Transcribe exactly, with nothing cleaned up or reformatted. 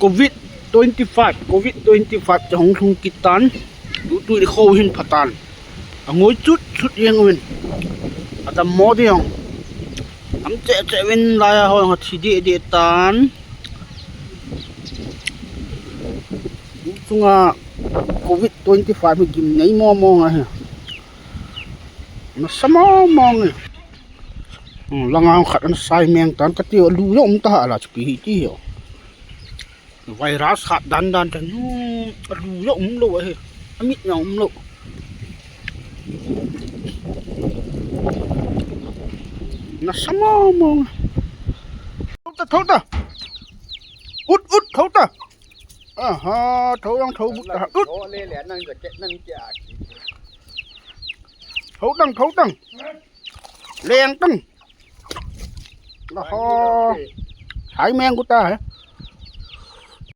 Covid twenty five, Covid twenty five te hung lhung kit tan. Tutu ni kho hin phatan. A ngoi chut chut jeng uvin. Adam mo de jong. Am che che uvin laiya ho jong a thi de de tan. Chunga Covid twenty five hi gimnei mo mo nga hi. Nasa mo mo nge. Hmm, langa khat an sai meng tan kati, alu jong um ta ha la chu pi hi ti hi. Virus khat dan dan tan, hmm, alu jong um lou ahi. Amit jong um lou. Nasa mo mo nge. Thou ta, thou ta. Ut, ut, thou ta. Aha, thou jong thou but ta. Ut. Thou tang, thou tang. Leng tang. Aha. Sai meng ku ta he.